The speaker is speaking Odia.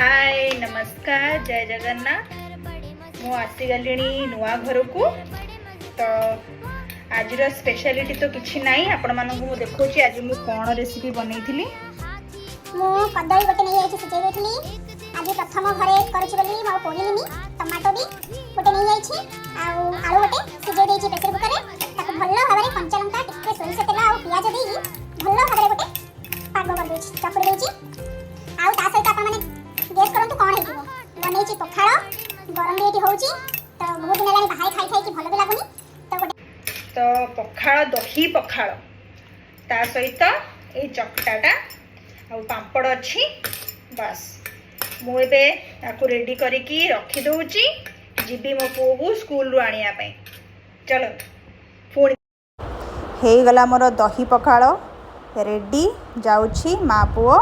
ହାଏ, ନମସ୍କାର, ଜୟ ଜଗନ୍ନାଥ। ମୁଁ ଆସିଗଲିଣି ନୂଆ ଘରକୁ। ତ ଆଜିର ସ୍ପେଶାଲିଟି ତ କିଛି ନାହିଁ। ଆପଣମାନଙ୍କୁ ମୁଁ ଦେଖାଉଛି ଆଜି ମୁଁ କ'ଣ ରେସିପି ବନେଇଥିଲି। ମୁଁ କଦଳୀ ଗୋଟେ ନେଇଯାଇଛି, ସିଝେଇ ଦେଇଥିଲି। ଆଜି ପ୍ରଥମ ଘରେ କରୁଛି ବୋଲି ମୁଁ ଆଉ ପୋଡ଼ିଲିନି। ଟମାଟୋ ବି ଗୋଟେ ନେଇଯାଇଛି ଆଉ ଆଳୁ ଗୋଟେ ସିଝେଇ ଦେଇଛି ପ୍ରେସର କୁକରରେ। ତାକୁ ଭଲ ଭାବରେ କଞ୍ଚା ଲଙ୍କା, ଟିକେ ସୋରିଷ ତେଲ ଆଉ ପିଆଜ ଦେଇକି ଭଲ ଭାବରେ ଗୋଟେ ପାଗ କରିଦେଇଛି, ଚକୁଡ଼ି ଦେଇଛି। ଆଉ ତା ସହିତ ଆପଣମାନେ ଗେସ୍ କରନ୍ତୁ କ'ଣ ହେଇଥିବ? ବନେଇଛି ପଖାଳ। ଗରମ ବି ଏଠି ହେଉଛି। ତ ବହୁତ ଦିନ ହେଲାଣି ବାହାରେ ଖାଇ ଖାଇକି ଭଲ ବି ଲାଗୁନି। ତ ଗୋଟେ ତ ପଖାଳ, ଦହି ପଖାଳ, ତା ସହିତ ଏଇ ଚକଟାଟା ଆଉ ପାମ୍ପଡ଼ ଅଛି, ବାସ୍। ମୁଁ ଏବେ ତାକୁ ରେଡ଼ି କରିକି ରଖିଦେଉଛି। ଯିବି ମୋ ପୁଅକୁ ସ୍କୁଲରୁ ଆଣିବା ପାଇଁ। ଚଲନ୍ତୁ ପୁଣି। ହେଇଗଲା ମୋର ଦହି ପଖାଳ ରେଡ଼ି। ଯାଉଛି ମା ପୁଅ।